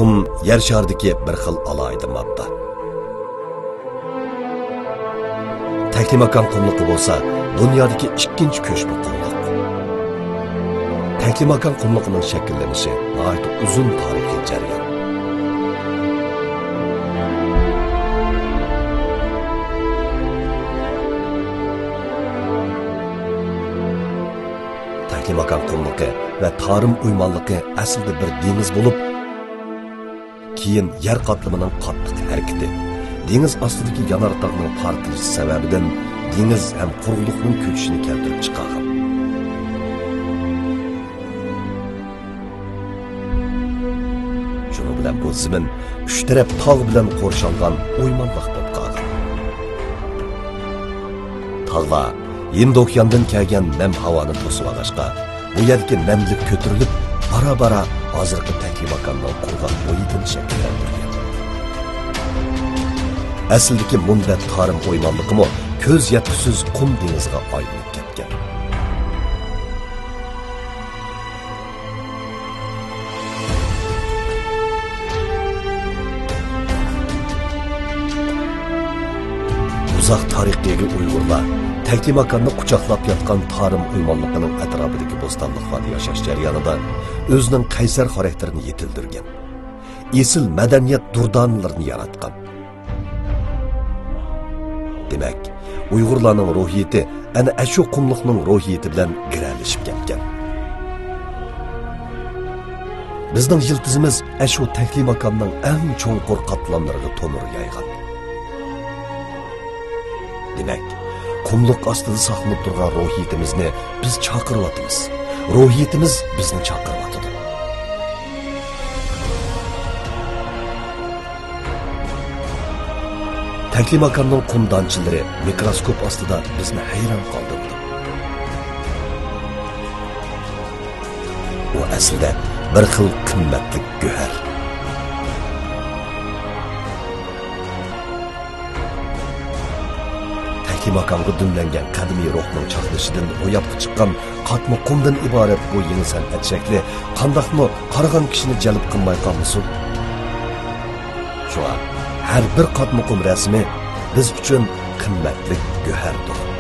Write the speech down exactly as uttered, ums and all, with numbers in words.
قۇم يەر شارىدىكى بىر خىل ئالاھىدە ماددا. تەكلىماكان قۇملۇقى بولسا دۇنيادىكى ئىككىنچى كۆچمە قۇملۇق. تەكلىماكان قۇملۇقىنىڭ شەكىللىنىشى ناھايىتى ئۇزۇن تارىخىي جەريان. تەكلىماكان قۇملۇقى ۋە تارىم ئويمانلىقى ئەسلىدە بىر دېڭىز بولۇپ، كېيىن يەر قاتلىمىنىڭ قاتتىق ھەرىكىتى، دېڭىز ئاستىدىكى يانارتاغنىڭ پارتلىشى سەۋەبىدىن دېڭىز ھەم قۇرۇقلۇقنىڭ كۆچۈشىنى كەلتۈرۈپ چىقارغان. شۇنىڭ بىلەن بۇ زېمىن ئۈچ تەرەپ تاغ بىلەن قورشالغان ئويمانلىق بولۇپ قالغان. تاغلار ھىند ئوكياندىن كەلگەن نەم ھاۋانى توسۇۋالغاچقا، بۇ يەردىكى نەملىك كۆتۈرۈلۈپ، بارا-بارا ھازىرقى تەكلىماكاننىڭ قۇرغاق بويىدىن شەكىللەندۈرگەن. ئەسلىدىكى مۇنبەت تارىم ئويمانلىقىمۇ كۆز يەتكۈسىز قۇم دېڭىزىغا ئايلىنىپ كەتكەن. ئۇزاق تارىخقا ئىگە ئۇيغۇرلار تەكلىماكاننى قۇچاقلاپ ياتقان تارىم ئويمانلىقىنىڭ ئەتراپىدىكى بوستانلىقلاردا ياشاش جەريانىدا ئۆزىنىڭ قەيسەر خاراكتېرىنى يېتىلدۈرگەن. ئېسىل مەدەنىيەت دۇردانىلىرىنى ياراتقان. دېمەك، ئۇيغۇرلارنىڭ روھىيىتى ئەنە ئەشۇ قۇملۇقنىڭ روھىيىتى بىلەن گىرەلىشىپ كەتكەن. بىزنىڭ يىلتىزىمىز ئەشۇ تەكلىماكاننىڭ ئەڭ چوڭقۇر قاتلاملىرىغا تومۇر يايغان. دېمەك، قۇملۇق ئاستىدا ساقلىنىپ تۇرغان روھىيىتىمىزنى بىز چاقىرىۋاتىمىز. روھىيىتىمىز بىزنى چاقىرىۋاتىدۇ. تەكلىماكاننىڭ قۇم دانچىلىرى مىكروسكوپ ئاستىدا بىزنى ھەيران قالدۇرىدۇ. ئۇ ئەسلىدە بىر خىل قىممەتلىك گۆھەر. تەكلىماكانغا دۈملەنگەن قەدىمىي روھنىڭ چاقنىشىدىن روياپقا چىققان قاتما قۇمدىن ئىبارەت بۇ يېڭى سەنئەت شەكلى قانداقمۇ قارىغان كىشىنى جەلپ قىلماي قالمىسۇن؟ شۇڭا ھەر بىر قاتما قۇم رەسىمى بىز ئۈچۈن قىممەتلىك گۆھەردۇر.